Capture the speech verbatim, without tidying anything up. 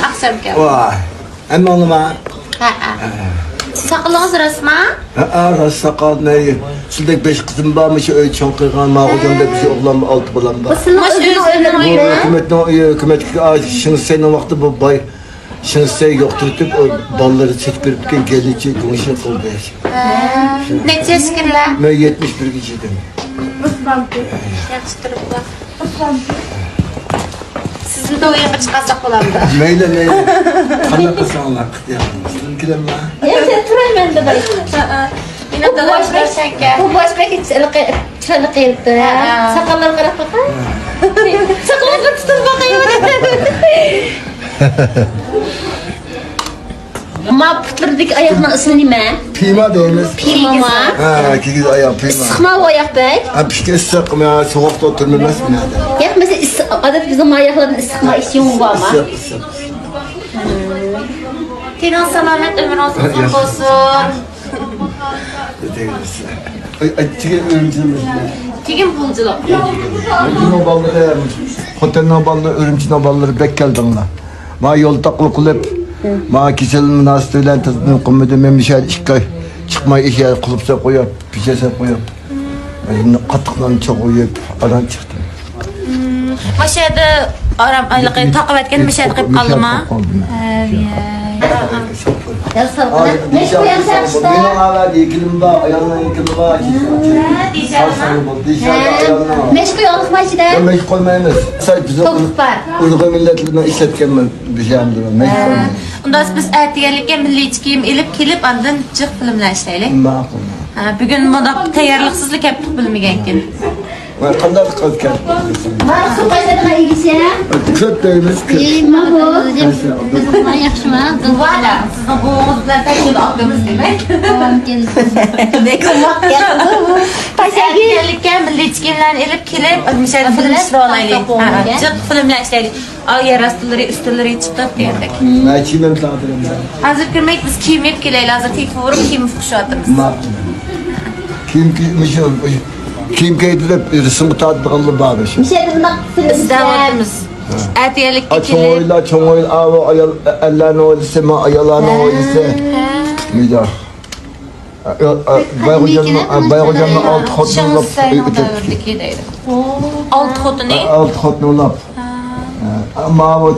ئاخشامكەن. ۋاي. ھەممە ئاڭلىما. ھەئە. ساقىلىڭىز راستما؟ ھەئە، راست ساقال. مەن سىزدەك بەش قىزىم بار، مۇشۇ ئۆي چوڭ قىلغان، ماغۇجان دەپ بىر ئوغلان بار، ئالتە بالام بار. بۇ سىلىنىڭ ئۆزىنىڭ ئۆيلىرىڭىزمۇ؟ بۇ ھۆكۈمەتنىڭ ئۆيى، ھۆكۈمەتلىك، ئا، شىڭسەينىڭ ۋاقتى بۇ باي شىڭسەي يوقتۇرتۇپ، ئۇ بالىلىرى چېتىپ كىرىپتىكەن، گەلنىچى گۇڭشې قىلدى. ھە. نەچچە ياشكەنلەر؟ مەن يەتمىش بىرگە يېتىم. ياخشى تۇرۇپلا. سىزنى تويغا چىقارساق بولامدۇ؟ مەيلى، مەيلى. قانداق قىلساڭلار، قىلىڭلار. سىزنى كېلەملا؟ ياق، سەن تۇراي مەن داداي. ھەئە. مېنىڭ دادام بىلەن سەنكە. بۇ باش بەك چىرايلىق قىلىپتۇ. ھەئە. ساقاللارغا قاراپ باقاي. ساقىلىڭىزنى تۇتۇپ باقاي. ما پۇتلىرىدىكى ئاياغنىڭ ئىسمى نېمە؟ پىما دەيمىز. پىمىما؟ ھە، كىگىز ئاياغ پىما. ئىسسىقما بۇ ئاياق بەك؟ ھە، پىشكە ئىسسىق، مەن سوغۇقتا ئولتۇرمىمەس بۇ يەردە. ياق، مەسىلەن، ئىسسىق، ئادەتتە بىزنىڭ ما ئاياقلاردىن ئىسسىقما ئىش يۇڭى بارما؟ ئىسسىق، ئىسسىق. تېنىڭىز سالامەت، ئۆمرىڭىز ئۇزۇن بولسۇن. تېگىن ئۆرۈمچىنىڭ بېشىدا. تېگىن بۇلجىلىق. بۇنىڭ بالىلىرى، خوتەننىڭ بالىلىرى، ئۈرۈمچىنىڭ بالىلىرى بەك كەلدىڭلار. ما يول تاقىلىق قىلىپ، ما كېسەل مۇناسىۋىتى بىلەن تىزىملىق قىلمىدى. مەن مۇشۇ يەردە ئىككى ئاي چىقماي، ئىش يەردە قۇلۇپ سېلىپ قويۇپ، پېچە سېلىپ قويۇپ، قاتتىق نان چوغۇيۇپ، ئاران چىقتىم. مۇشۇ يەردە ئارام، ھېلىقى تاقىۋەتكەن مۇشۇ يەردە قېلىپ قالدىما؟ ھە. مېنىڭ ئاۋا ھېكىلىم بار، ئايالنىڭ ھېكىلى بار. مەشكە ئالىقما ئىچىدە؟ مەشكە قويمايمىز. سەل بىزنىڭ ئۇيغۇر مىللەتلىرىنىڭ ئىشلەتكەن بىر شەيىمدۇر. مەشكە قويمايمىز. ئۇنداق بولسا بىز ئەتىگەنلىككە مىللىي كىيىم ئېلىپ كېلىپ، ئاندىن جىق فىلىم بىلەن ئىشلەيلى. ماقۇل. ھە، بۈگۈن مۇنداق تەييارلىقسىزلا كەپتۇق بىلمىگەنكىن. ۋاي، قانداق قىلىپ كەلدىڭىز؟ مارقسۇ قايسىدىغان ئىگىسى؟ كۆپ دەيمىز، كۆپ. ئى، ما بۇ. بىز بىلەن ياخشىما؟ بىز بىلەن. سىزنىڭ بوۋىڭىز بىلەن تەڭ ئاكىمىز دېمەك. بەك ئوماق گەپ بۇ. ئەتىگەنلىككە مىللىي كىيىملەرنى ئېلىپ كېلىپ، مۇشۇ يەردە فىلىم چۈشۈرۈۋالايلى. ھە، جىق فىلىم بىلەن ئىشلەيلى. ئاۋۇ يەر ئاستىلىرى، ئۈستىلىرى چىقىپ دېگەندەك. مەن كىيىمىم تاغدىرىم. ھازىر كىرمەيلى، بىز كىيىم يېپىپ كېلەيلى، ھازىر تېلېفون ئۇرۇپ كىيىم ئۇقۇشۇۋاتىمىز. ماقۇل. كىيىم كىي-، مۇشۇ، مۇشۇ كىيىم كىيدۈرۈپ، رەسىمگە تارتىدىغانلار بار مۇشۇ. مۇشۇ يەردە بۇنداق ئىزدەۋاتىمىز. ئەتىگەنلىككە چوڭ ئويلا، چوڭ ئويلا، ئاۋۇ ئايال، ئەرلەرنى ئويلىسا، مانا ئاياللارنى ئويلىسا. ھە. مىجا. بايغۇجاننىڭ، بايغۇجاننىڭ ئالتە خوتۇنى بولۇپ ئۆتۈپتۇ. ئالتە خوتۇنى؟ ئالتە خوتۇنى بولۇپ. ماۋۇ